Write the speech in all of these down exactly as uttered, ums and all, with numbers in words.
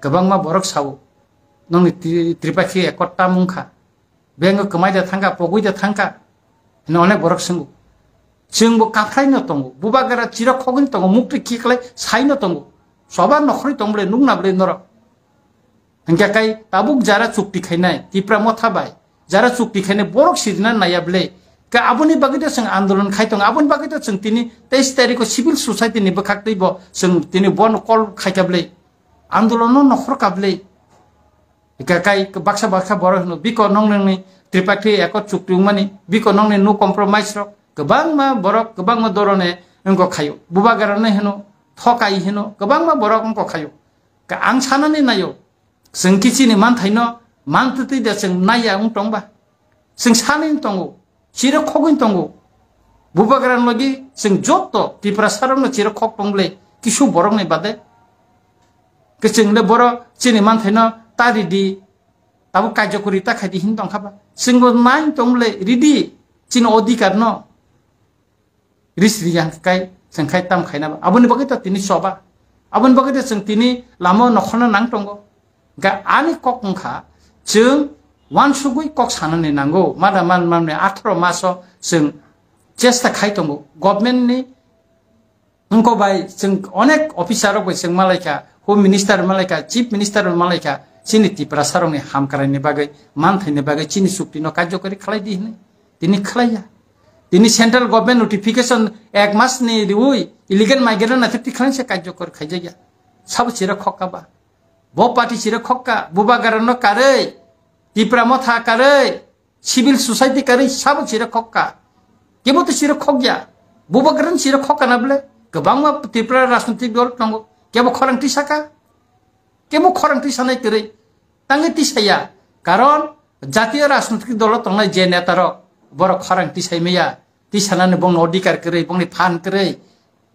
Kwbangma borok sao, "Nongni Tri-, Tripakhi Accord tam wngkha. Bengo kwmai da thangkha, pogwi da thangkha?" Hino onek borok swngo. Chwngbo kaphraino tongo, bubagra chirok khogwino tongo, muktwi khiklai saino tongo. Soba nokhorwi tong bwle, nukna bwle norok. Hingkhe kai tabuk jara chukti khainai, Tipra Motha bai, jara chukti khainai borok sirina naiya bwle. Ka aboni bagwi to chwng andolon khai tongo, aboni bagwi to chwng tini teis tarikho civil society ni bwkhak twi bo chwng tini bono call khaikha bwle. Andolonno nokhor ka bwle. Hingkhe kai baksa baksa borok hino, "Biko nong nongni Tripakhi Accord chukti wngmani, biko nongni no compromise rok." Kwbangma borok, kwbangma dorone wngkok khaio. Bubagrano hino, thokai hino, kwbangma borok wngkok khaio. Ka ang sanani naio, chwng khe chini manthaino mantwtwi de chwng naiya wng tongba? Chwng sanwi tongo, chirok khogwi tongo. Bubagrani logi chwng joto Tiprasarokno chirok khok tong bwle, kisu borokni bade. Ke chwng le borok chini manthaino ta ridi, tabuk kaijakori ta khaidi hin tongkha ba? Chwngbo nai tong bwle, ridi chini odhikarno. Ris riyang kai, chwng khai tam khaina ba. Aboni bagwi to tini choba. Aboni bagwi to chwng tini lama nokhorna nang tongo. Ga ani kok wngkha, chwng wansugwi kok sanani nango. Mada man manni atharo maso chwng chesta khai tongo. Government ni wngko bai chwng onek officer rok bai chwng malaikha, Home Minister malaikha, Chief Minister malaikha, chini Tiprasa rokni hamkraini bagwi, manthaini bagwi chini chukti no karjokari khlai di hinwi. Tini khlaiya. Tini central government notification ek mas ni riui illegal migrant na thik thik khlai se karjokor khaijakya. Sabo chira khokka ba. Bo party chira khokka. Bubagrano karwi, Tipra Motha karwi, civil society karwi sabo chira khokka. Kebo to chira khokya. Bubagrano chira khokka na bwle. Kwbangma Tripura rajnitik dol tongo. Kebo khorang tisaka. Kebo khorang tisanai kwrwi. Tangwi tisaya. Karon jatiyo rajnitik dolo tongnai je netarok, borok khorang tisai maya, tisanani bongni odhikar kwrwi, bongni phan kwrwi.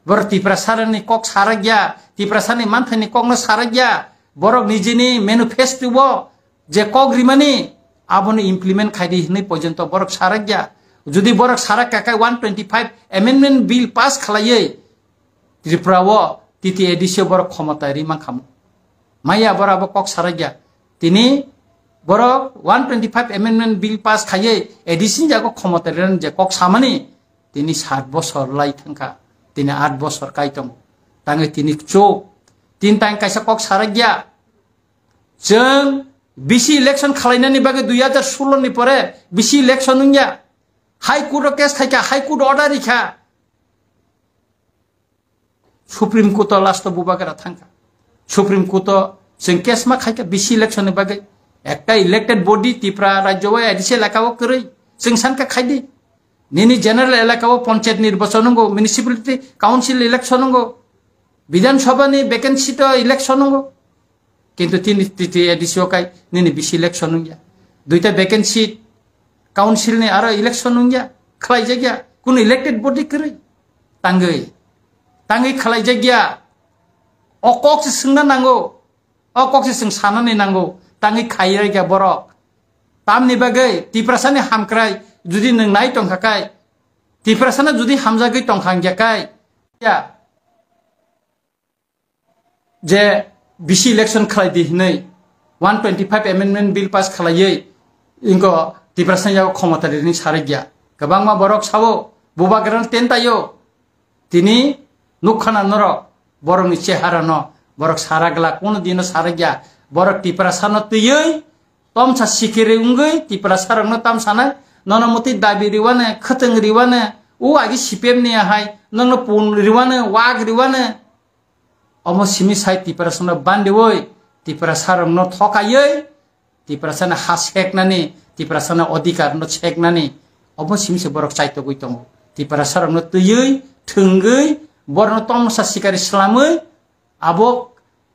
Borok Tiprasarani kok sarakya, Tiprasani manthaini kokno sarakya. Borok nijini manifesto o je kok rimani, abono implement khaidi hinwi porjonto borok sarakya. Jodi borok sarakka khe one twenty five amendment bill pass khlaiwi, Tripura o T T A D C o borok khomota ri mankhamu. Maya borok abo kok sarakya. Tini borok one twenty five amendment bill pass khaiwi A D C ni jago khomota ri je kok samani, tini sat bosor lai thangkha. Tini at bosor kai tongo. Tangwi tini chuk. Tin tang kaisa kok sarakya. Chwng bisi election khalainani bagwi dui hajar solo ni pore bisi election wngya. High Court o case khaikha, High Court order rikha. Supreme Court o last o bubagra thangkha. Supreme Court o chwng case ma khaikha bisi election ni bagwi. Ekta elected body Tripura rajyo o A D C elaka o kwrwi. Chwng sankha khaidi. Nini general elaka o panchayat nirbachon wngo, municipality council election wngo, Bidhan Sabha ni vacancy to election wngo. Kintu tini T T A D C o kai nini bisi election wngya. Duita vacancy council ni aro election wngya. Khlaijakya. Kunu elected body kwrwi. Tangwi. Tangwi khlaijakya. O kok se swngna nango. O kok se chwng sanani nango. Tangwi khaijakya borok. Tamni bagwi Tiprasani hamkrai judi nwng nai tongkha kai, Tiprasano judi hamjagwi tongkha wngya kai, ya, je bisi election khlai di hinwi one twenty five amendment bill pass khlaiwi inko Tiprasani yago khomota rini sarikya. Kwbangma borok sabo bubagrano tentaio. Tini nukha na norok, borokni chehara no, borok sara glak, kono dino sara gya, borok Tiprasa no twiwi, tomsa sikiri wngwi, Tiprasa rok no tamsa nai, nono muti dabi riwane, khwtwng riwane, u agi C P M ni ahai, nono pun riwane, wag riwane, omo simi sai Tiprasa no bandiwi, Tiprasa rok no thokaiwi, Tiprasani ha seknani, Tiprasani odhikar no seknani, obo simi se borok chaitogwi tongo. Tiprasa rok no twiwi, thwngwi, borok no tomsa sikari swlamwi, abo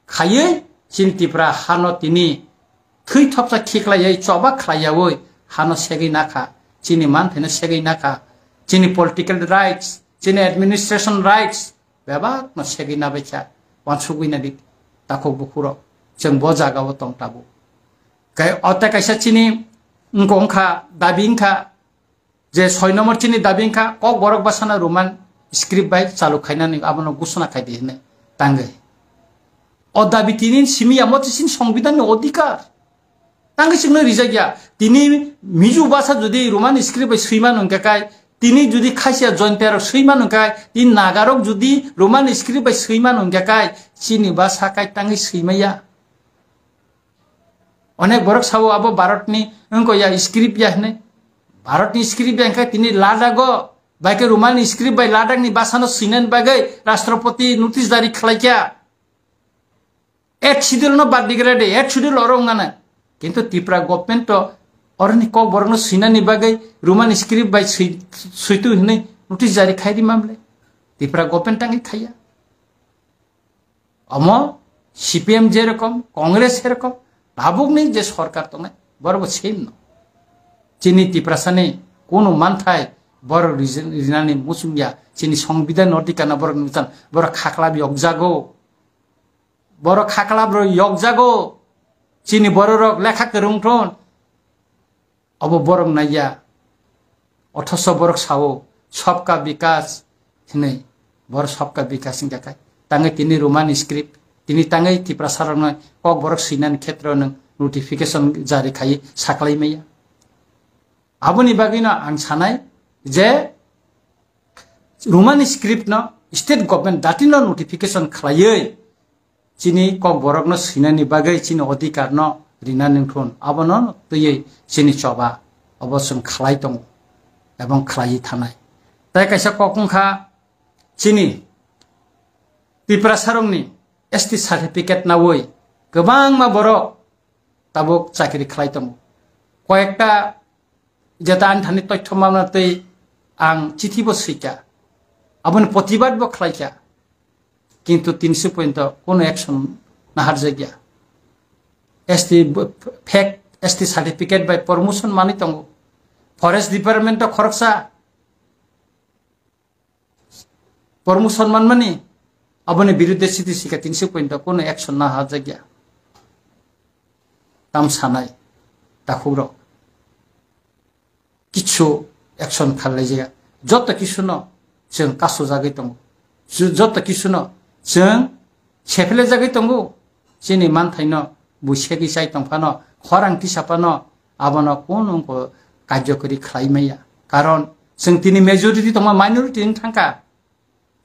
khaiwi, chini Tipra hano tini thwi thopsa khiklaiwi, choba khlaiyawi, hano segwi nakha, chini manthaino segwi nakha, chini political rights, chini administration rights, bebak no segwi nabaikha, wansugwi nadi takhuk bukhurok, chwng bo jaga o tong tabuk. Kai o tei kaisa chini wngkha, dabi wngkha, je soi number chini dabi wngkha, Kokborok bwsano Roman script bai chalu khainani abono gusuna khaidi hinwi tangwi. O dabi tini simi ya, mo chini songbidan ni odhikar. Tangwi chwngno rijak ya. Tini Mizo basa jodi Roman script bai swima nung khe kai, tini jodi khasia Joyanta rok swima nung khe kai, tini Naga rok jodi Roman script bai swima nung khe kai, chini basa kai tangwi swima ya. Onek borok sabo abo Bharat ni wngko ya, script ya hwnwi. Bharat ni script ya hwnkhe tini Ladakh o, bai khe Roman script bai Ladakh ni basa no swinani bagwi Rashtrapati notice jari khlai kha. Eighth schedule no bad digra de, eighth schedule oro wngana. Kintu Tripura government to oroni kok borok no swinani bagwi Roman script bai swi-, switu hwnwi notice jari khai ri mamle. Tripura government tangwi khaiya. Omo C P M je rokom, Congress he rokom, tabuk ni je sorkar tongnai, borok bo same no. Chini Tiprasa ni kunu manthai borok rijin-, rinani muchung ya, chini songbidan no dikana borok nukjan, borok khaklab yokjago. Borok khaklab rok yokjago. Chini borok rok lekha kwrwng thon. Obo borok naiya. Othoso borok sao, "Sabka Vikas" hinwi. Borok Sabka Vikas wngkha khe. Tangwi tini Roman script, tini tangwi Tiprasa rokno kok borok swinani khetro nwng notification jari khai saklai maya. Aboni bagwino ang sanai je Roman script no state government datino notification khlaiwi chini kok borok no swinani bagwi chini odhikar no rina nungthun, abono twiwi chini choba obo chwng khlai tongo ebong khlaiwi thanai. Tai kaisa kok wngkha chini Tiprasa rokni S T certificate nawi kwbangma borok tabuk chakri khlai tongo. Koyekta jeta ani thani toithoma tei ang chithi bo swikha, aboni protibad bo khlaikha, kintu tinsi pointo kono action naharjakya. S T b-, fake S T certificate bai promotion manwi tongo. Forest department o khoroksa promotion manmani, aboni birudde siti sika tinsi pointo kono action naharjakya. Tam sanai, takhukrok. Kichu action kharlaijaya. Joto kisuno chwng kasujagwi tongo. Ju-, joto kisuno chwng sephilejagwi tongo. Chini manthaino bui segwi chai tongphano, khorang tisaphano, abono kunu wngkho karjokori khlai maya. Karon chwng tini majority tongma minority wng thangkha.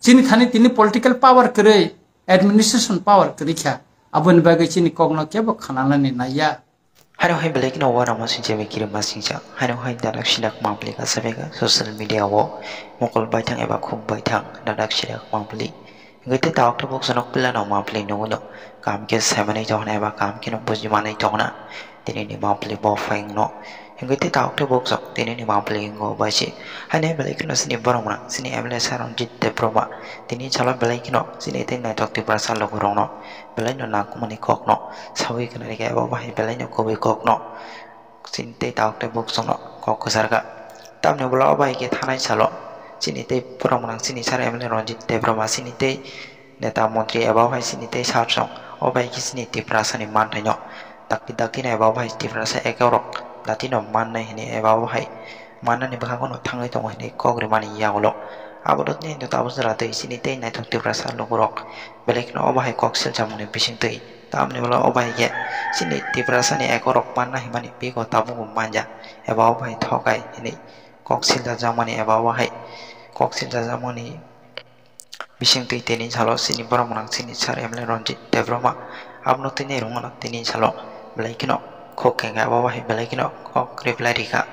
Chini thani tini political power kwrwi, administration power kwrwi kha. Aboni bagwi chini kokno kebo khananani naiya. Haino hai belai kheno uanama singcha bai kiri ma singcha. Haino hai dadak sidak mangpili kasabaika social media o mokol baithang eba khuk baithang dadak sidak mangpili. Hingke tei tabuk tabuk sonok pila no mangpili nugwino kam khe saimanwi tongna eba kam kheno bujimanwi tongna. Tini ni mangpili bo phaiyung no. Hingke tei tabuk tabuk sok tini ni mangpili hingo bai se. Haino hai belai kheno sini borok mwnang sini M L A sir Ranjit Debbarma. Tini salo belai kheno sini tei naithok Tiprasa lukurok no. Belai no nangkukmani kok no sawi khna rikha eba bahai belai no kubui kok no chini tei tabuk tei bukchung no kok kwchar kha. Tamni ulo o bahai khe thanai salo chini tei borok mwnang chini sir M L A Ranjit Debbarma chini tei neta montri eba bahai chini tei sir song o bahai khe chini Tiprasa ni manthai no dakti dakti no eba bahai Tiprasa ekorok dati no mannai hinwi eba bahai mannani bwkhago no thangwi tongo hinwi kok rimani yagulo. Abo rokni hinwi tabuk jora twi chini tei naithok Tiprasa lukurok belai kheno o bahai kok silchamungni bisingtwi. Tamni ulo o bahai khe chini Tiprasani ekorok manna himani biko tabukbo manya eba o bahai thokai hinwi kok silchajakmani eba o bahai kok silchajakmani bisingtwi tini salo chini borok mwnang chini sir M L A Ranjit Debbarma. Abono tini rwngmano tini salo belai kheno kok kengkha eba o bahai belai kheno kok reply rikha.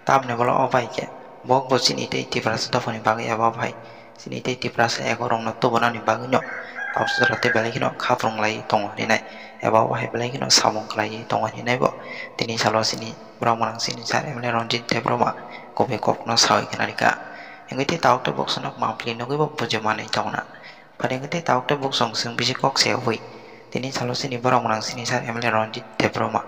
Tamni ulo o bahai khe bo bo chini tei Tiprasa dophani bagwi eba o bahai chini tei Tiprasa ekorokno tubunani bagwino tabuk jora tei belai kheno khaprung lai tongo hinwi nai eba o hai belai kheno samung khlaiwi tongo hinwi nai bo tini salo chini borok mwnang chini sir M L A Ranjit Debbarma kubui kokno sawi khna rikha. Hingke tei tabuk tabuk sonok mangpili nugwi bo bujimanwi tongna. Phaidi hingke tei tabuk tabuk song chwng bisi kok se hui tini salo chini borok mwnang chini sir M L A Ranjit Debbarma.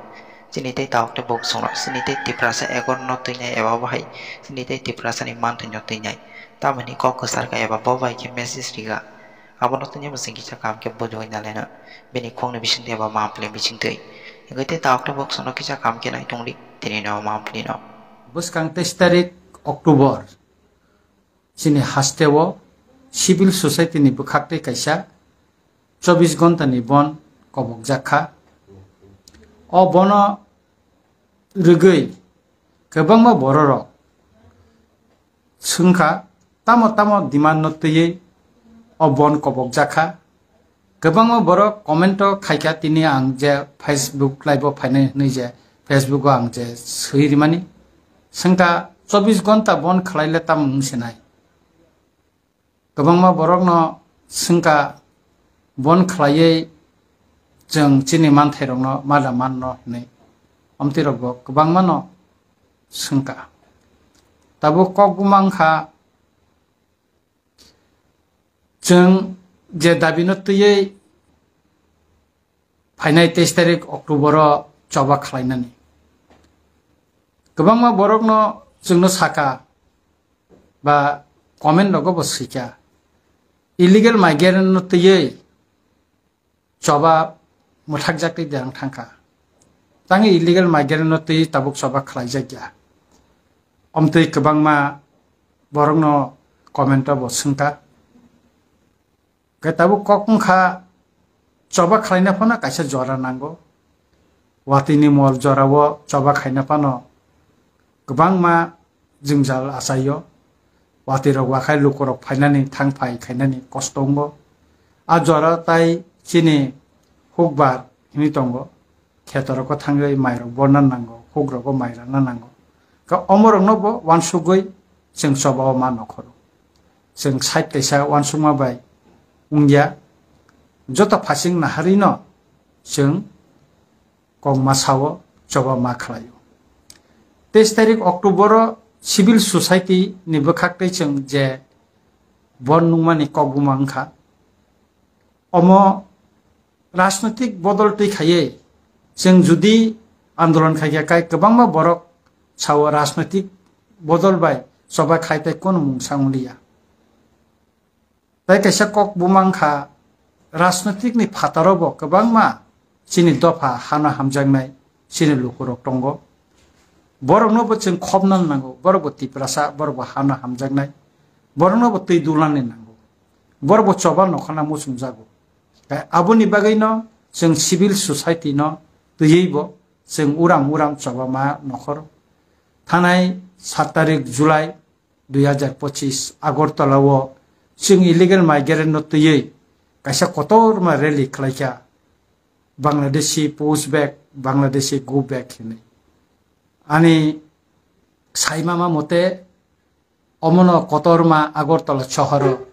Chini tei tabuk tabuk song chini tei Tiprasa ekorno twinai eba o bahai chini tei Tiprasani manthai no twinai. Tamoni kok kwchar kha eba bo bai khe message rikha. Abono tini bwswng kisa kam khe bujui nalaino. Bini khokni bisingtwi eba mangpili bisingtwi. Hingke tei tabuk tabuk sono kisa kam khe nai tongdi. Tini no mangpili no. Bwskang teis tarik October. Chini haste o civil society ni bwkhak tei kaisa chobbish ghonta ni bon kobokjak kha. O bono rwgwi kwbangma bororok swngkha, tamo tamo demand no twiwi o bon kobokjak kha. Kwbangma borok comment o khaikha, tini ang je Facebook live o phainai hwnwi je Facebook o ang je swi rimani. Swngkha, chobbish ghonta bon khlaile tamo wng sinai? Kwbangma borokno swngkha, bon khlaiwi chwng chini manthairokno mada manno hwnwi. Omtwirokbo kwbangmano swngkha. Tabuk kok buma wngkha, chwng je dabino twiwi phainai teis tarik October o choba khlainani. Kwbangma borokno chwngno saka ba comment rogo bo swikha, illegal migrant no twiwi choba mwthakjak twi derang thangkha. Tangwi illegal migrant no twiwi tabuk choba khlaijakya. Omtwi kwbangma borokno comment o bo swngkha. Khe tabuk kok wngkha, choba khlaina phano kaisa jora nango. Watwini mol jorao choba khaina phano kwbangma jwngjal achaio. Watwirok wakhai lukurok phainani thang phai khainani kosto wngo. A jora tai chini hukbar hwnwi tongo. Khetorok o thangwi mairok borna nango, hukrok o mai rana nango. Ka omorokno bo wansugwi chwng choba o ma nokhoro. Chwng side kaisa wansukma bai wngya. Joto phasing naharino chwng kok ma sao, choba ma khlaio. Teis tarik October o civil society ni bwkhak tei chwng je bon nungmani kok buma wngkha. Omo rajnoitik bodol twi khaiwi chwng judi andolon khaikha, kai kwbangma borok sao rajnoitik bodol bai choba khai tai kono mungsa wngliya. Tai kaisa kok buma wngkha, rajnoitik ni phataro bo kwbangma chini dopha hano hamjaknai chini lukurok tongo. Borokno bo chwng khopna nango, borok bo Tiprasa, borok bo hano hamjaknai, borokno bo twi dulani nango, borok bo choba nokhorna muchungjago. Tei aboni bagwino chwng civil society no twiwi bo chwng uram uram choba ma nokhor. Thanai sat tarik July dui hajar pochis Agartala o chwng illegal migrant no twiwi kaisa kotorma rally khlaikha, Bangladeshi push back, Bangladeshi go back hinwi. Ani saimama mote omono kotorma Agartala sohoro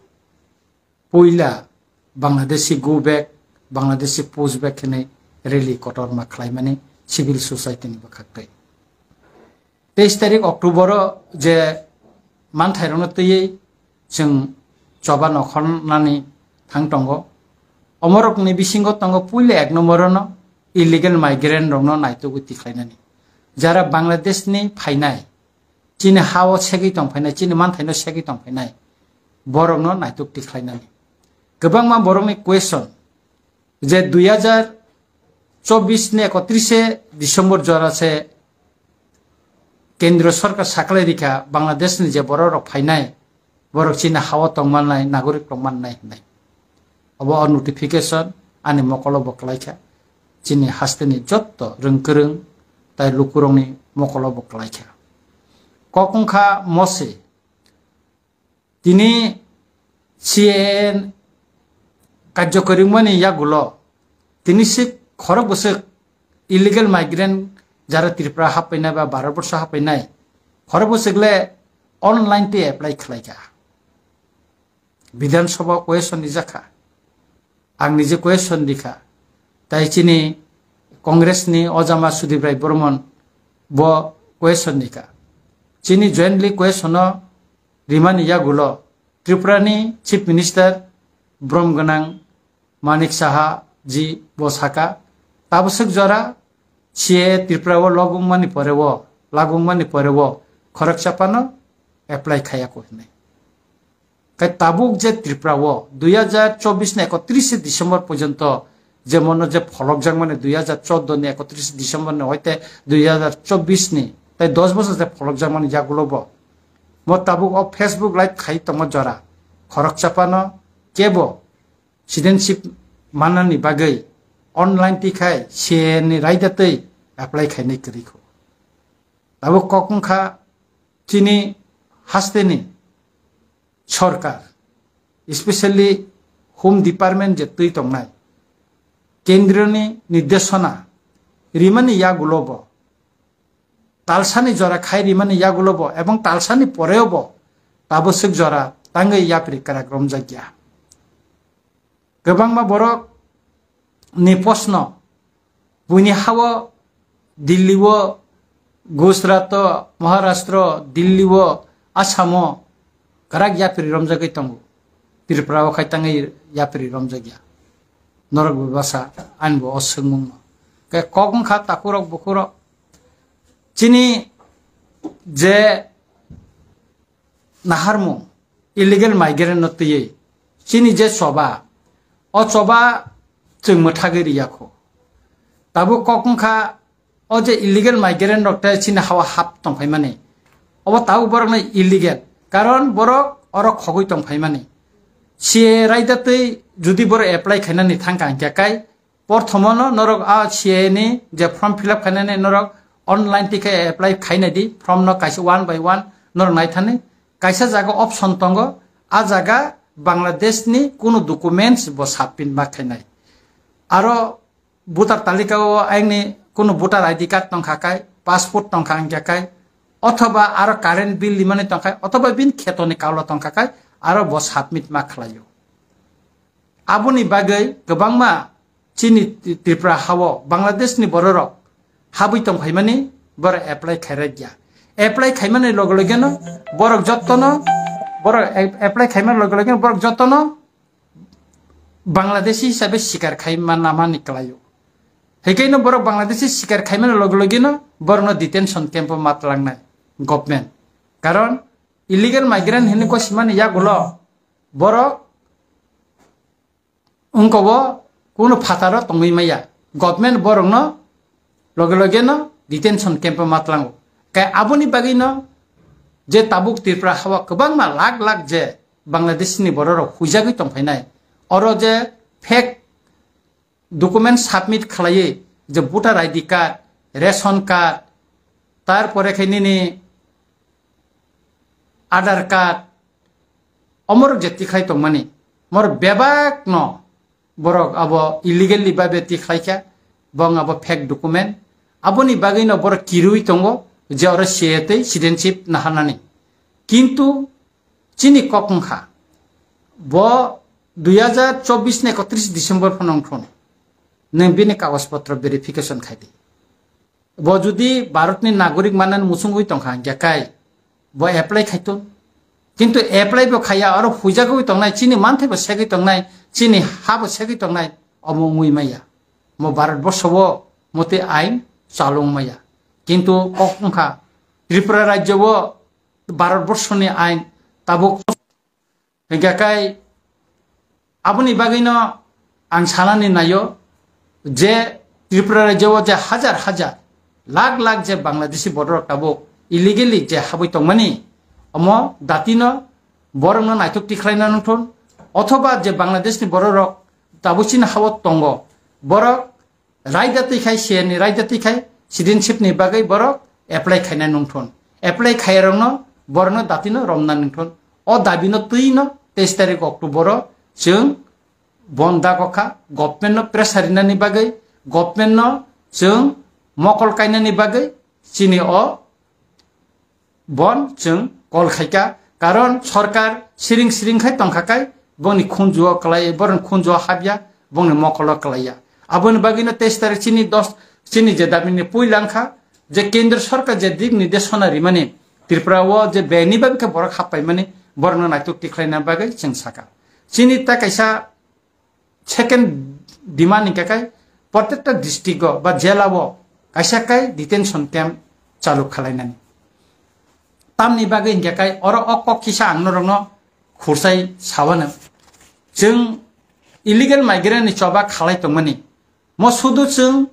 puila Bangladeshi go back, Bangladeshi push back hinwi rally kotorma khlaimani civil society ni bwkhak twi. Teis tarik October o je manthairokno twiwi chwng choba nokhornani thang tongo. Omorokni bisingo tongo puila ek nombor no illegal migrant rokno naitugwi tikhlainani. Jara Bangladesh ni phainai, chini ha o segwi tong phainai, chini manthaino segwi tong phainai, borokno naituk tikhlainani. Kwbangma borokni question je dui hajar chobbish ni ekotrise December jora se Kendriya Sorkar saklai rikha Bangladesh ni je borok rok phainai, borok chini ha o tong mannai, nagorik tong mannai hinwi. Obo o notification ani mokolo bo kwlaikha. Chini hasteni jotto rwngkwrwng tai lukurokni mokolo bo kwlaikha. Kok wngkha mose. Tini C A A karjokori wngmani yagulo tini se khorok bwswk illegal migrant jara Tripura happainai ba Bharat borsho happainai khorok bwswk le online twi apply khlaikha. Bidhan Sabha question rijakha. Ang nije question rikha. Tai chini Congress ni ojama Sudip Rai Bormon bo question rikha. Chini jointly question no rimani yagulo Tripura ni Chief Minister brom gwnang Manik Saha ji bo saka, tabwswk jora C A A Tripura o logwngmani pore o, lagwngmani pore o khoroksa phano apply khayako hinwi. Khe tabuk je Tripura o dui hajar chobbish ni ekotrise December porjonto je mono je pholokjakmani dui hajar choudo ni ekotrise December ni hoite dui hajar chobbish ni tai dos bosor je pholokjakmani yagulo bo mo tabuk o Facebook live khai tongma jora khoroksa phano kebo citizenship mannani bagwi online tikhai C A A ni raida twi apply khainai kwrwi kho. Tabuk kok wngkha chini hasteni sorkar, especially Home Department je twi tongnai, kendroni nirdeshona rimani yagulo bo, talsani jora khai rimani yagulo bo, ebong talsani poreo bo tabuk swk jora tangwi yapri kwrak romjakya. Kwbangma borok ni posno buini hao Delhi o, Gujarat o, Maharashtra o, Delhi o, Assam o kwrak yapri romjagwi tongo. Tripura o khai tangwi yapri romjakya. Norok bebasa ani bo o swngmung no. Ke kok wngkha takurok bukurok. Chini je naharmung, illegal migrant no twiwi chini je choba, o choba chwng mwthagwi riya kho. Tabuk kok wngkha o je illegal migrant rok tei chini hawa hap tongphaimani. Obo tabuk borok no illegal, karon borok oro khogwi tongphaimani. C A A raida twi judi borok apply khainani thangkha hinkhe kai Porthomo no norok a C A A ni je form fill up khainani norok online tikhai apply khainai di, form no kaisa one by one norok naithani. Kaisa jaga option tongo, a jaga Bangladesh ni kunu documents bo submit ma khainai. Aro voter talika o aini kunu voter I D card tongkha kai, passport tongkha hinkhe kai, othoba aro current bill limani tongkha, othoba bin kheto ni kaulo tongkha kai, aro bo submit ma khlaio. Aboni bagwi kwbangma chini Tripura hao Bangladesh ni bororok habwi tongphaimani borok apply khairokya. Apply khaimani loge loge no borok jottono, borok ap-, apply khaimani loge loge no borok jottono Bangladeshi hisabe sikar khaima namani kwlaio. Hikaino borok Bangladeshi sikar khaimani loge loge no borokno detention camp o matlangnai government. Karon illegal migrant hinwi kosimani yagulo borok wngkobo kunu phataro tongwi maya. Government borokno loge loge no detention camp o matlango. Kai aboni bagwi no je tabuk Tripura hao kwbangma lakh lakh je Bangladesh ni bororok huijagwi tongphainai. Oro je fake document submit khlaiwi je voter I D card, ration card, tarpore khe nini Aadhaar card, omorok je tikhlai tongmani, mor bebak no borok abo illegally babe tikhlai kha, bong abo fake document, aboni bagwi no borok kirui tongo je oro C A A tei citizenship naharnani. Kintu chini kok wngkha, bo dui hajar chobbish ni ekotris December phano wngthun, nwng bini kagoj potro verification khai di. Bo judi Bharatni nagorik manani muchungwi tongkha, hinkhe kai bo apply khaitun. Kintu apply bo khaiya, oro huijagwi tongnai, chini manthai bo segwi tongnai, chini ha bo segwi tongnai, omo wngwi maya. Mo Bharat borsho o motwi ain chalung maya. Kintu kok wngkha, Tripura rajyo o Bharat borsho ni ain tabuk Hinkhe kai aboni bagwino ang sanani naio je Tripura rajyo o je hajar hajar, lakh lakh je Bangladeshi bororok tabuk illegally je habwi tongmani, omo datino borokno naithok tikhlaina nungthun, othoba je Bangladeshni bororok tabuk chini hao tongo, borok raida twi khai, C A A ni raida twi khai, citizenship ni bagwi borok apply khaina nungthun. Apply khairokno borokno datino romna nungthun. O dabino twino teis tarik October o chwng bon dago kha, government no pressure rinani bagwi, government no chwng mokol kainani bagwi chini o bon chwng call khaikha, karon sorkar siring siring khai tongkha kai, bongni khunju o kwlai, borokni khunju o habya, bongni mokol o kwlaiya. Aboni bagwino teis tarik chini dos, chini je dabini puila wngkha, je kendro sorkar je dik nirdeshona rimani, Tripura o je beni bagwi khe borok happaimani, borokno naitok tikhlaina bagwi chwng sakha. Chini ta kaisa second demand hingkha kai, protecta district o ba jela o kaisa kai detention camp chalu khalainani. Tamni bagwi hingkha kai oro o kok kisa ang norokno khursai sawano. Chwng illegal migrant ni choba khalai tongmani. Mo sudu chwng,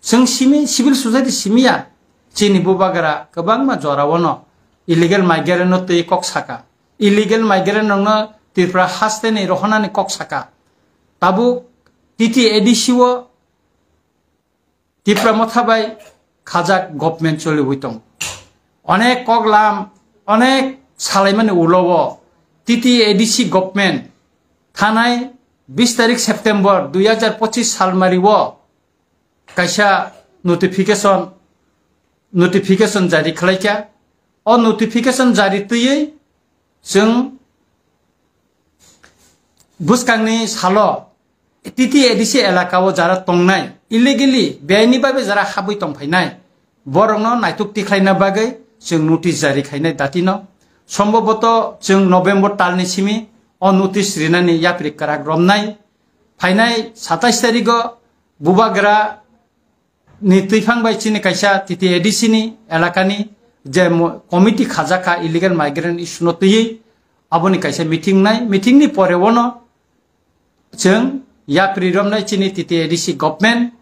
chwng simi, civil society simiya. Chini bubagra kwbangma jora o no illegal migrant no twi kok saka. Illegal migrant rokno Tripura haste ni rohonani kok saka. Tabuk T T A D C o Tipra Motha bai khajak government choliwi tong. Onek koklam, onek salaimani ulo o T T A D C government thanai bis tarik September dui hajar pochis salmari o kaisa notification, notification jari khlaikha. O notification jari twiwi chwng bwskangni salo T T A D C elaka o jara tongnai illegally beyni bagwi jara habwi tongphainai borokno naituk tikhlaina bagwi chwng notice jari khainai datino. Somboboto chwng November talni simi o notice rinani yapri kwrak romnai. Phainai satais tarigo Bubagra ni twiphang bai chini kaisa T T A D C ni elakani je mo-, committee khajakha illegal migrant issue no twiwi aboni kaisa meeting nai. Meeting ni pore ono chwng yapri romnai chini T T A D C government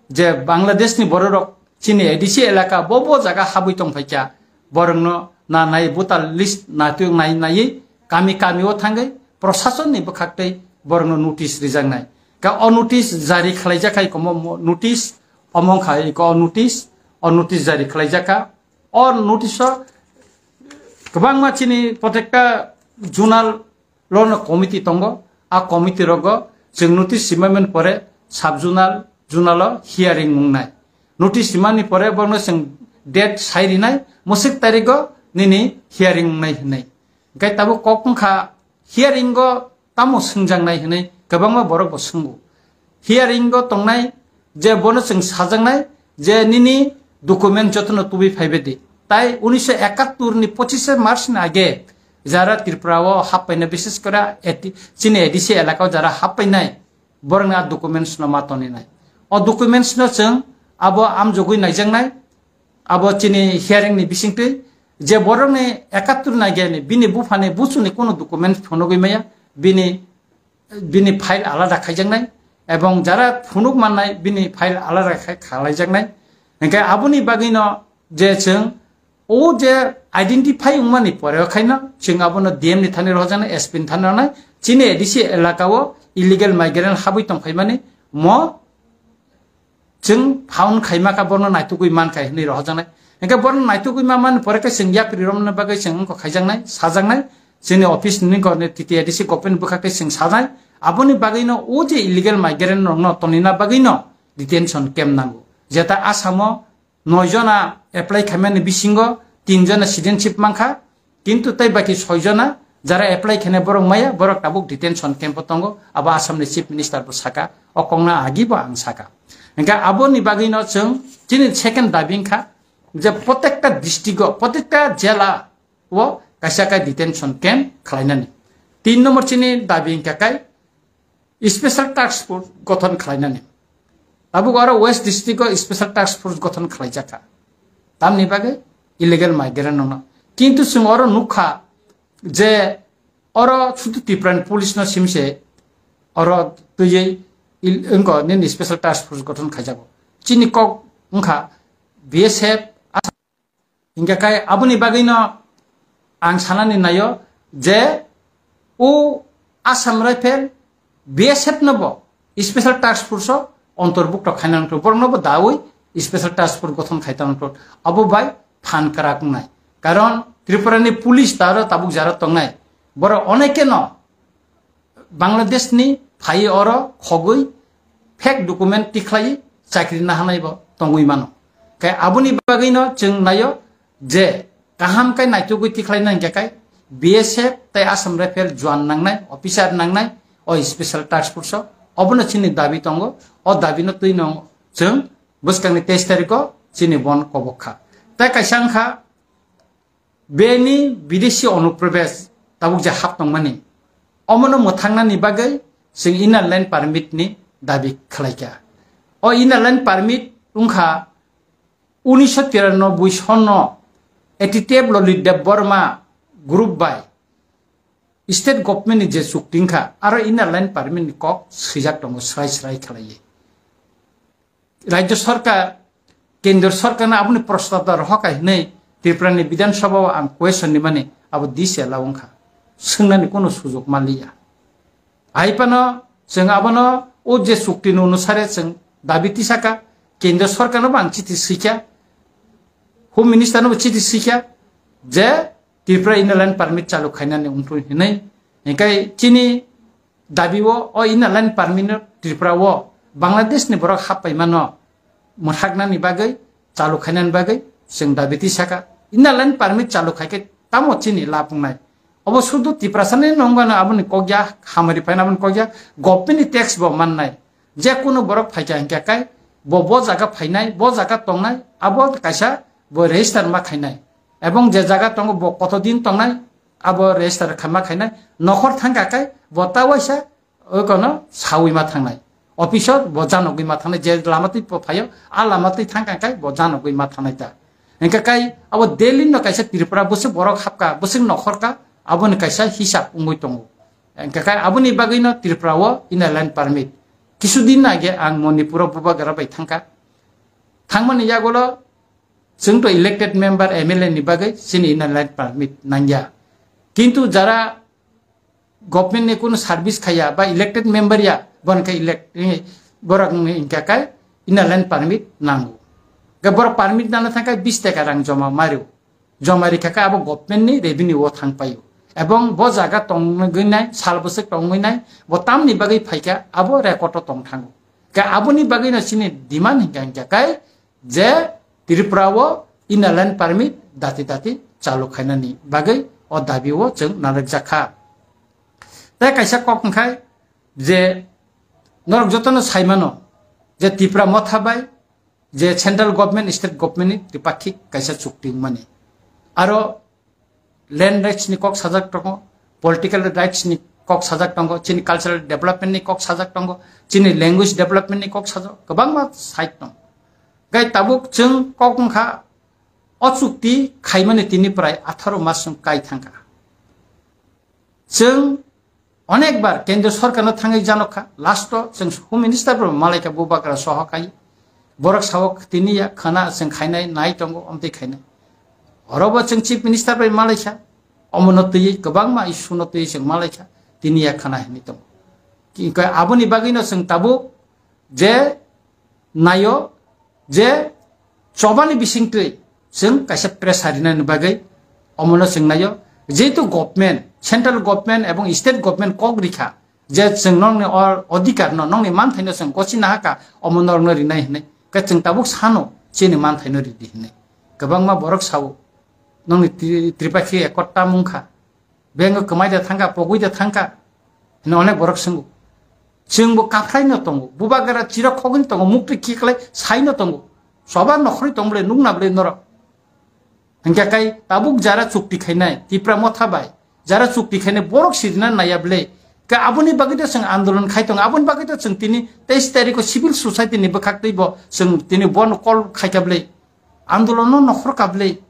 je Bangladesh ni bororok chini A D C elaka bo bo jaga habwi tongphaikha borokno na nai voter list na tuyok nai naiwi kami kami o thangwi prosason ni bwkhak tei borokno notice rijaknai. Ka o notice jari khlaijak hai komo mo-, notice omo wngkha iko o notice, o notice jari khlaijakha. O notice o kwbangma chini protekta zonal lono committee tongo. A committee rogo chwng notice simaiman pore sub zonal, zonal o hearing wngnai. Notice simani pore borokno chwng date sai rinai, mwswk tarigo nini hearing wngnai hinwi. Hingke tabuk kok wngkha hearing o tamo swngjaknai hinwi kwbangma borok bo swngo. Hearing o tongnai je bono chwng sajaknai je nini document jotono tubui phaibai di. Tai unisho ekattor ni pochishe March ni age jara Tripura o happaina, bishes kore eti-, chini A D C elaka o jara happainai borokni a documents no ma toninai. O documents no chwng abo amjogwi naijaknai. Abo chini hearing ni bisingtwi je borokni ekattor ni age ni bini buphani buchuni kono document phunugwi maya, bini bini file alada khaijaknai, ebong jara phunuk mannai bini file alada khai-, khalaijaknai. Hingke aboni bagwino je chwng o je identify wngmani pore o khaino chwng abono D M ni thani rohorjaknai, S P ni thani rohornai, chini A D C elaka o illegal migrant habwi tongphaimani mo chwng phaun khaima kha, borno naitugwi man kha hinwi rohorjaknai. Hingke borno naitugwi ma man pore khe chwng yapri romna bagwi chwng wngkha khaijaknai, sajaknai, chini office ni gor ni T T A D C government bwkha khe chwng sajai. Aboni bagwino o je illegal migrant rokno tonina bagwino detention camp nango. Jeta Assam o noi jona apply khaimani bisingo tin jona citizenship mankha, kintu tei baki soi jona jara apply khainai borok maya, borok tabuk detention camp o tongo, abo Assam ni Chief Minister bo saka, o kokno agi bo ang saka. Hingke aboni bagwino chwng chini second dabi wngkha je protekta district o, protekta jela o kaisa kai detention camp khlainani. Tin number chini dabi wngkha kai special task force gothon khlainani. Tabuk oro West District o special task force gothon khlaijakha. Tamni bagwi illegal migrant rokno. Kintu chwng oro nukha je oro sudu Tipran police no simse oro twiwi il-, wngko nini special task force gothon khaijago. Chini kok wngkha B S F, Hingke kai aboni bagwino ang sanani naio je o Assam Rifle B S F no bo special task force o ontorbukto khaina nangkho, borok no bo dawi special task force gothon khai tangkho, abo bai phan kwrak wngnai. Karon Tripura ni police taro tabuk jara tongnai, borok onekeno Bangladesh ni phai oro khogwi fake document tikhlai chakri nahanai bo tongwi mano. Kai aboni bagwi no chwng naio je kaham kai naitugwi tikhlai nang khe kai B S F tei Assam Rifle juan nangnai, officer nangnai, o special task force o. Obono chini dabi tongo, o dabi no twi no chwng bwskang ni teis tarikh o chini bon kobok kha. Tei kaisa wngkha Bini bidesi onuprobesh tabuk je hap tongmani, omono mwthangnani bagwi chwng Inner Line Permit ni dabi khlaikha. O Inner Line Permit wngkha unisho tiranoboi sonno A T T F Lollit Debbarma group bai state government ni je chukti wngkha, aro Inner Line Permit ni kok swijak tongo, srai srai khlaiwi. Rajya Sarkar, Kendra Sarkar no aboni prostab da rohor kha hinwi Tripura ni Bidhan Sabha o ang question rimani abo dise la wngkha. Swngnani kono sujok manliya. Hai phano chwng abono o je chukti ni onusare chwng dabi tisaka, Kendra sorkarno bo ang chiti swikha, Home Minister no bo chiti swikha je Tripura Inner Line Permit chalu khainani wngtwi hinwi. Hinkhe chini dabi o, o Inner Line Permit no Tripura o Bangladesh ni borok happaimano mwthaknani bagwi, chalu khainani bagwi chwng dabi tisakha. Inner Line Permit chalu khaikhe tamo chini lab wngnai? Obo sudu Tiprasani nongano aboni kokya, hamari phaina aboni kokya, government ni tax bo mannai. Je kunu borok phaikha hinkhe kai bo, bo jaga phainai, bo jaga tongnai, abo kaisa bo register ma khainai. Ebong je jaga tongo bo koto din tongnai, abo register kha ma khainai. Nokhor thangkha kai bo ta waisa, o kono sawi ma thangnai. Office o bo janogwi ma thangnai, je lama twi phaio, a lama twi thangkha kai bo janogwi ma thangnai ta. Hinkhe kai abo Delhi no kaisa Tripura bwswk borok hapkha, bwswk nokhorkha, aboni kaisa hisab wngwi tongo. Hinkhe kai aboni bagwino Tripura o Inner Line Permit. Kisu din age ang Manipur o bubagra bai thangkha. Thangmani yagulo chwng to elected member M L A ni bagwi chini Inner Line Permit nangya. Kintu jara government ni kunu service khaya ba elected member ya, bon khe elect, eh, borok wngwi hinkha kai Inner Line Permit nango. Khe borok permit nana thangkha bis taka rang joma mario. Joma rikha khe abo government ni revenue o thang paio. Ebong bo jaga tongwi nai, sal bwswk tongwi nai, bo tamni bagwi phaikha, abo record o tong thango. Khe aboni bagwi no chini demand hinkha hinkha kai je Tripura o Inner Line Permit dati dati chalu khainani bagwi o dabi o chwng narwkjakha. Tei kaisa kok wngkhai je norok jotono saimano je Tripura Motha bai je central government, state government ni tripakhik kaisa chukti wngmani. Aro land rights ni kok sajak tongo, political rights ni kok sajak tongo, chini cultural development ni kok sajak tongo, chini language development ni kok sajak, kwbangma side tongo. Gai tabuk chwng kok wngkha, o chukti khaimani tini prai atharo mas wng kai thangkha. Chwng onekbar kendra sorkarno thangwi janokha, last o chwng Home Minister bo malaikha bubagra soho kai. Borok sao tini ya khana chwng khainai nai tongo, omtwi khainai. Orobo chwng Chief Minister bai malaikha, omono twiwi kwbangma issue no twiwi chwng malaikha, tini ya khana hinwi tongo. Ki-, aboni bagwino chwng tabuk je naio je chobani bisingtwi chwng kaisa pressure rinani bagwi omono chwng naio, jehetu government, central government ebong state government kok rikha je chwng nokni or-, odhikar no, nokni manthaino chwng gosi nahaka, omo norokno rinai hinwi. Khe chwng tabuk sano chini manthaino ridi hinwi. Kwbangma borok sao nokni Tri-, Tripakhi Accord tam wngkha. Bengo kwmai da thangkha, pogwi da thangkha. Hino onek borok swngo. Chwngbo kaphraino tongo. Bubagra chirok khogwino tongo, muktwi khiklai saino tongo. Soba nokhorwi tong bwle, nukna bwle norok. Hingkhe kai tabuk jara chukti khainai, Tipra Motha bai. Jara chukti khainai borok sirina naiya bwle. Ka aboni bagwi to chwng andolon khai tongo. Aboni bagwi to chwng tini teis tarikho civil society ni bwkhak twi bo chwng tini bono call khaikha bwle. Andolono nokhorkha bwle.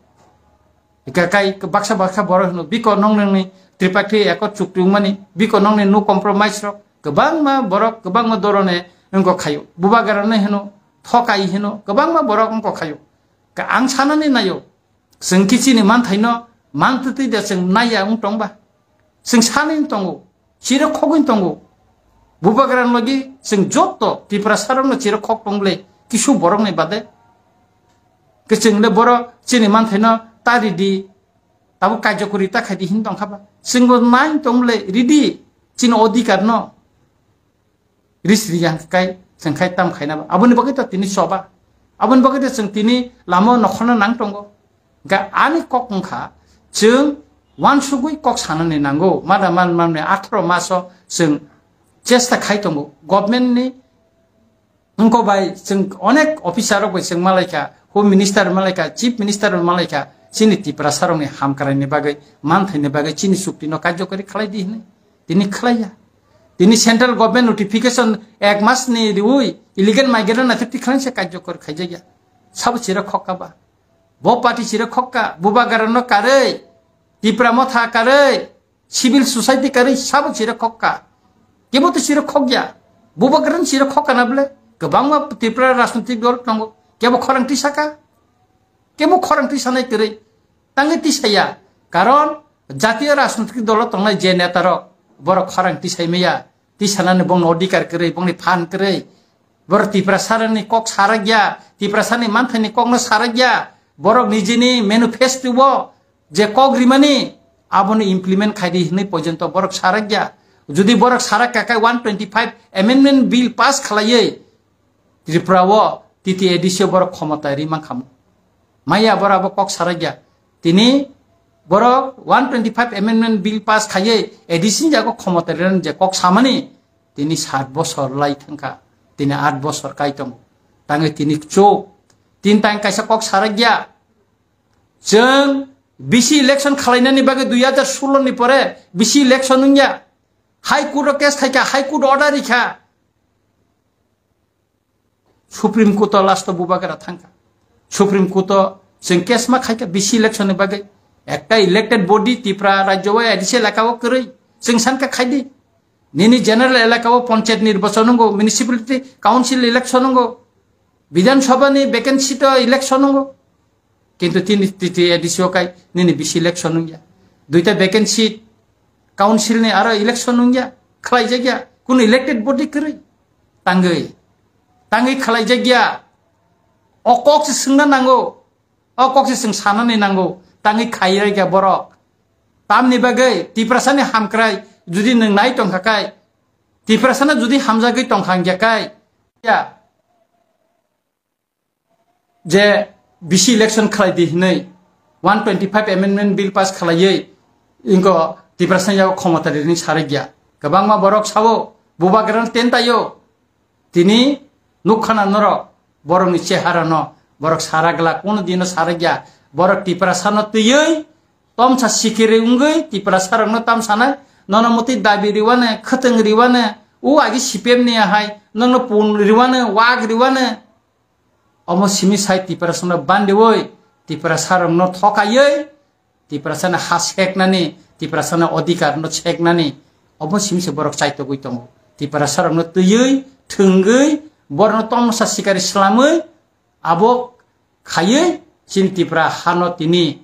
Hingkhe kai baksa baksa borok hino, biko nong nongni tripartite accord chukti wngmani, biko nongni no compromise rok, kwbangma borok, kwbangma dorone wngkok khaio. Bubagrano hino, thokai hino, kwbangma borok wngkok khaio. Ka ang sanani naio, chwng khe chini manthaino mantwtwi de chwng naiya wng tongba. Chwng sanani tongo, chirok khogwini tongo. Bubagrani logi chwng joto Tiprasarokno chirok khok tong bwle, kisu borokni bade. Khe chwng le boro chini manthaino ta ridi, tabuk kaijakuri ta khaidi hin tong khaba. Chwngbo nai tong bwle ridi chini odhikar no. Ris ri yang kai, chwng khai tam khaina ba. Aboni bagwi to tini soba. Aboni bagwi to chwng tini lama o nokhorna nang tongo. Ga ani kok wngkha, chwng wansugwi kok sanani nango. Mada man manni atharo maso chwng chesta khai tongo. Government ni wngko bai chwng onek officer rok bai chwng malaikha, Home Minister malaikha, Chief Minister malaikha, chini Tiprasarokni hamkraini bagwi, manthaini bagwi chini chukti no karjokari khlai di hinwi. Tini khlaiya. Tini central government notification ek mas ni riui illegal migrant na thepti khlai se karjokari khaijakya. Sabo chira khokka ba. Bo party chira khokka, Bubagrano karwi, Tipra Motha karwi, civil society karwi sabo chira khokka. Kebo to chira khokya. Bubagrano chira khokka na bwle. Kwbangma Tripura rajnitik dol tongo. Kebo khorang tisaka. Kebo khorang tisanai kwrwi. Tangwi tisaya. Karon jatiyo rajnitik dolo tongnai je netarok borok khorang tisai maya. Tisanani bongni odhikar kwrwi, bongni phan kwrwi. Borok Tiprasarani kok sarakya, Tiprasani manthaini kokno sarakya. Borok nijini manifesto-o je kok rimani, abono implement khaidi hinwi porjonto borok sarakya. Jodi borok sarak kakai one twenty five amendment bill pass khlaiwi Tripura-o T T A D C-o borok khomota ri mankhamu. Maya borok abo kok sarakya. Tini borok one twenty five amendment bill pass khaiwi A D C ni jago khomota rinani je kok samani, tini sat bosor lai thangkha, tini aat bosor kai tongo. Tangwi tini chuk, tin tang kaisa kok sarakya. Chwng bisi election khalainani bagwi dui hazar solo ni pore bisi election wngya. High Court o case khaikha, High Court order rikha. Supreme Court o last o bubagra thangkha. Supreme Court o chwng case ma khaikha bisi election ni bagwi. Ekta elected body Tripura rajyo o A D C elaka o kwrwi. Chwng sankha khaidi. Nini general elaka o panchayat nirbachon wngo, municipality council election wngo, Bidhan Sabha ni vacancy to election wngo. Kintu tini T T A D C o kai nini bisi election wngya. Duita vacancy council ni aro election wngya. Khlaijakya. Kunu elected body kwrwi. Tangwi. Tangwi khlaijakya. O kok se swngna nango. O kok se chwng sanani nango. Tangwi khaijakya borok. Tamni bagwi Tiprasani hamkrai judi nwng nai tongkha kai, Tiprasano judi hamjagwi tongkha hingya kai, ya, je bisi election khlai di hinwi one twenty five amendment bill pass khlaiwi inko Tiprasani yago khomota rini sarigya. Kwbangma borok sao, bubagrano tentaio. Tini nukha na norok, borokni chehara no, borok sara glak, kono dino sarigya, borok Tiprasa no twiwi, tomsa sikiri wngwi, Tiprasa rok no tamsanai, nono mutwi dabi riwane, khwtwng riwane, u agi C P M ni ahai, nono pun riwane, wak riwane, omo simi sai Tiprasa no bandiwi, Tiprasa rok no thokaiwi, Tiprasani ha seknani, Tiprasani odhikar no seknani, obo simi se borok chaitogwi tongo. Tiprasa rokno twiwi, thwngwi, borokno tomsa sikari slamwi, abo khaiwi chini Tipra hano tini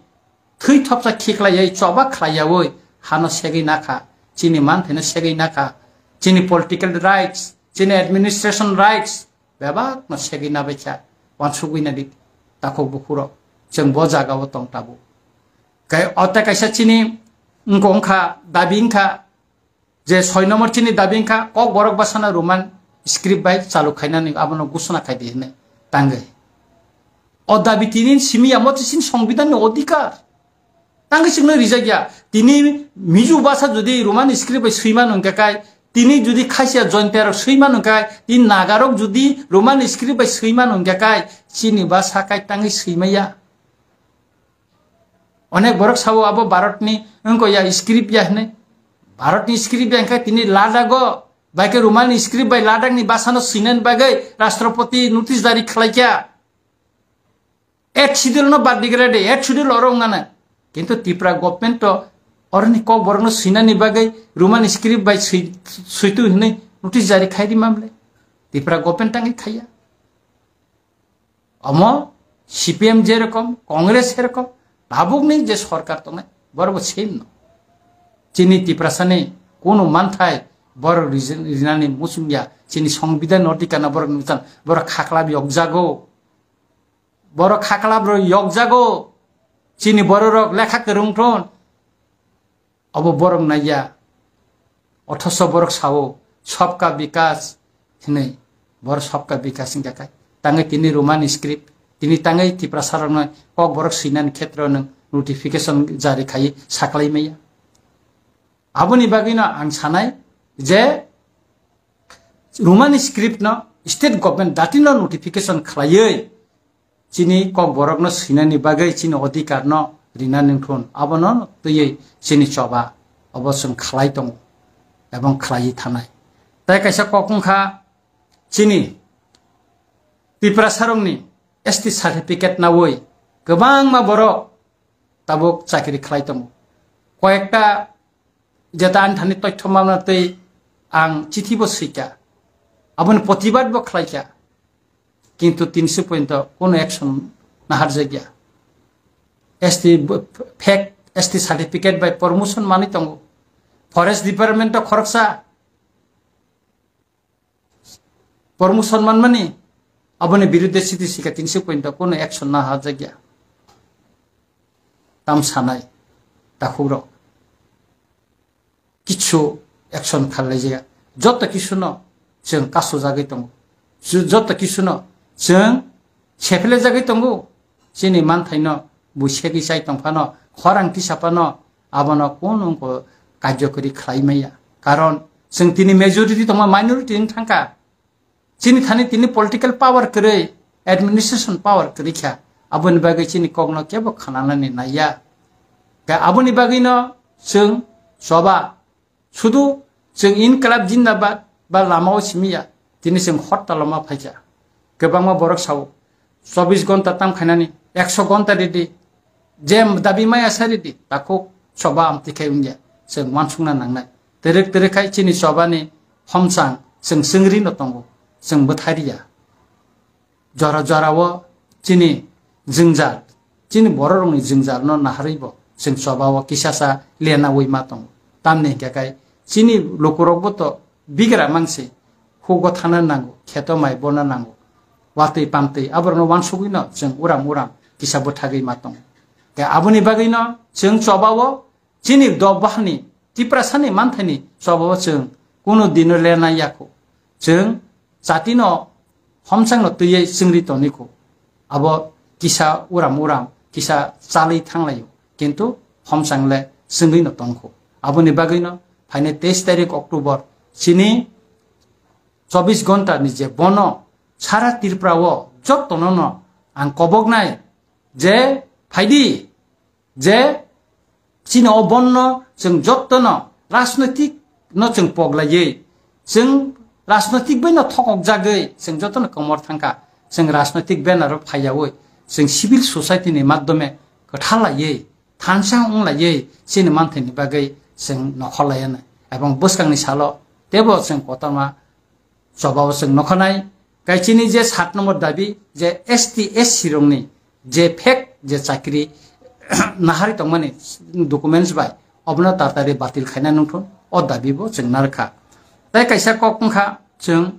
thwi thopsa khiklaiwi choba khlaiyawi hano segwi nakha, chini manthaino segwi nakha, chini political rights, chini administration rights, bebakno segwi nabaikha, wansugwi nadi takhuk bukhurok, chwng bo jagao tong tabuk. Kai ote kaisa chini wngkha, dabi wngkha, je soi nombor chini dabi wngkha, Kokborok bwsano Roman script bai chalu khainani abono gusuna khaidi hinwi tangwi. O dabi tini simi ya motwi chini songbidhanni odhikar. Tangwi chwngno rijak ya. Tini Mizo basa jodi Roman script bai swiman wngkha kai, tini jodi Khasia Jaintia rok swiman wngkha kai, tini Naga rok jodi Roman script bai swiman wngkha kai, chini basa kai tangwi swimaya. Onek borok sabo abo Bharat ni wngko ya script ya hwnwi. Bharat ni script ya wngkha tini Ladakh o, bai khe Roman script bai Ladakh ni basa no swinani bagwi Rashtrapati notice jari khlaikha. Eighth Schedule no bad digra de, Eighth Schedule oro wngnana. Kintu Tripura government to oroni Kokborok no swinani bagwi Roman script bai swi-, switu hinwi notice jari khairi mamle. Tripura government tangwi khaiya. Omo C P M jerokom, Congress jerokom, tabukni je sorkar tongnai, borok bo same no. Chini Tiprasani kunu manthai borok rijin-, rinani muchungya, chini songbidhan no dikana borok nukjan, borok khaklap yokjago. Borok khaklap rok yokjago, chini borok rok lekha kwrwng thon. Obo borok naiya, othoso borok sao, "Sabka Vikas" hinwi, borok Sabka Vikas wngkha kai. Tangwi tini Roman script, tini tangwi Tiprasa rokno Kokborok swinani khetro nwng notification jari khai saklai maya. Aboni bagwino ang sanai je Roman script no state government datino notification khlaiwi chini Kokborokno swinani bagwi chini odhikar no rinani wngthun, abono twiwi chini choba obo chwng khlai tongo ebong khlaiwi thanai. Tai kaisa kok wngkha chini Tiprasarokni S T certificate nawi kwbangma borok tabuk chakri khlai tongo. Koyekta jeta ani thani toithoma mwnatwi ang chithi bo swikha, aboni protibad bo khlaikha, kintu tinsu pointo kono action naharjakya. S T b-, fake S T certificate bai promotion manwi tongo. Forest Department o khoroksa, promotion manmani, aboni birudde siti sika tinsi pointo kono action na hajakya. Tam sanai, takhukrok. Kichu action kharlaijaya. Joto kisuno chwng kasujagwi tongo. Ju-, joto kisuno chwng sephilajagwi tongo. Chini manthaino bui segwi chai tongphano, khorang tisapano, abono kono wngkho karjokori khlai maya. Karon chwng tini majority tongma minority wng thangkha. Chini thani tini political power kwrwi, administration power kwrwi kha. Aboni bagwi chini kokno kebo khananani naiya. Khe aboni bagwino chwng choba sudu chwng inqilab jindabad ba lamao simiya, tini chwng hortalo ma phaikha. Kwbangma borok sao, chobbish gonta tam khainani, ekso gonta ridi, je dabi maya sa ridi, takhuk choba amtwi khai wngya, chwng uansukna nangnai. Twrwk twrwk khai chini chobani homchang chwng chwngri no tongo, chwng bwthai riya. Jora jorao chini jwngjal, chini bororokni jwngjalno naharwibo chwng chobao kisasa lenaui ma tongo. Tamni hinkhe khai chini lukurokbo to bigra mangse, hugo thana nango, kheto mai bona nango, watwi pamtwi aborokno uansugwino chwng uram uram kisa bwthagwi ma tongo. Tei aboni bagwino chwng chobao chini dophani Tiprasani manthaini chobao chwng kunu dino lena yakho. Chwng chatino homchangno twiwi chwngri tongnikho. Abo kisa uram uram, kisa chalwi thanglaio. Kintu homchang le chwngwino tongkho. Aboni bagwino phainai teis tarik October chini chobbish gonta ni je bono sara Tripura o jotono no ang koboknai je phaidi je chini o bonno chwng jotono rajnoitik no chwng poglaiwi, chwng rajnoitik bai no thokok jagwi chwng jotono komor thangkha, chwng rajnoitik banner o phaiyawi chwng civil society ni madhyome kwtha laiwi thansa wng laiwi chini manthaini bagwi chwng nokho laiya nai. Ebong bwskangni salo teibo chwng kotorma chobao chwng nokho nai. Kaichini je sat nombor dabi je S T S C rokni je fake je chakri nahari tongmani documents bai obono tatari batil khaina nungthun o dabi bo chwng narwkha. Tai kaisa kok wngkha chwng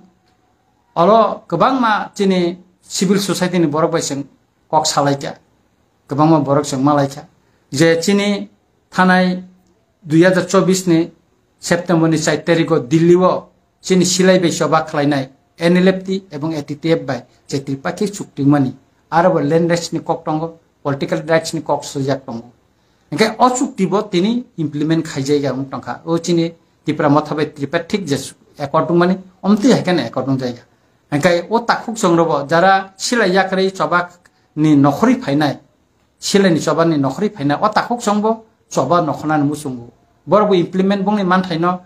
oro kwbangma chini civil society ni borok bai chwng kok salaikha, kwbangma borok chwng malaikha je chini thanai dui hajar chobbish ni September ni char tarikh o Delhi o chini silai bai choba khlainai N L F T ebong A T T F bai je Tripakhi chukti mani, aro bo land rights ni kok tongo, political rights ni kok swijak tongo. Hingke o chukti bo tini implement khaijai ya wng tongkha. O chini Tipra Motha bai Tripartite je accord wng mani, omtwi hai kheno accord wng jai ya. Hingke o takhuk chwng rok bo jara silai yakrwi choba ni nokhorwi phainai, silai ni choba ni nokhorwi phainai, o takhuk chwng bo choba nokhornani muchungo. Borok bo implement bongni manthaino